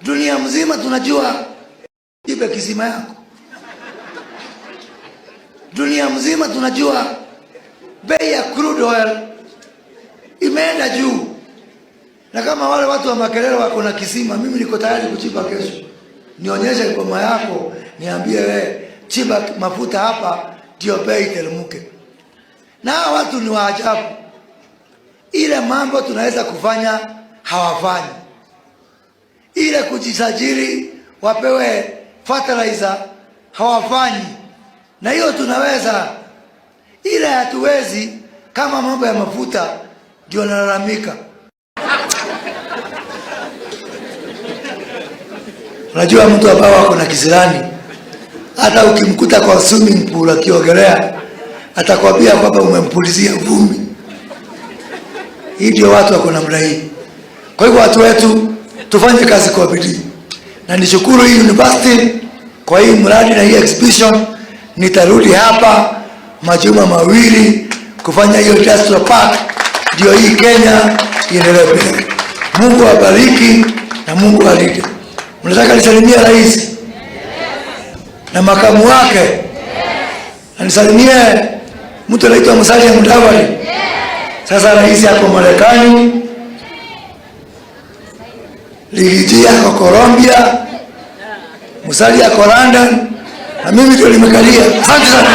Dunia mzima tunajua ibe kisima yako. Dunia mzima tunajua bei ya crude oil imeenda juu, na kama wale watu wa Makerere wako na kisima, mimi niko tayari kuchimba kesho. Nionyeshe boma yako, niambie we chimba mafuta hapa, ndio bei iteremke. Na hawa watu ni waajabu, ile mambo tunaweza kufanya hawafanyi, ile kujisajili wapewe fertilizer hawafanyi, na hiyo tunaweza, ile hatuwezi. Kama mambo ya mafuta ndio nalalamika. Unajua, mtu ambao ako na kisirani, hata ukimkuta kwa swimming pool akiogelea, atakwambia kwamba umempulizia vumbi. Hii ndio watu wako namna hii. Kwa hivyo watu wetu, tufanye kazi kwa bidii, na nishukuru hii university kwa hii mradi na hii exhibition. Nitarudi hapa majuma mawili kufanya hiyo industrial park, ndio hii Kenya iendelee mbele. Mungu awabariki na Mungu alinde. Mnataka nisalimie rais na makamu wake na nisalimie mtu anaitwa Musalia Mudavadi. Sasa rais ako Marekani, Riggy G ako Colombia, Musalia ako London na mimi ndio nimekalia. Asante sana.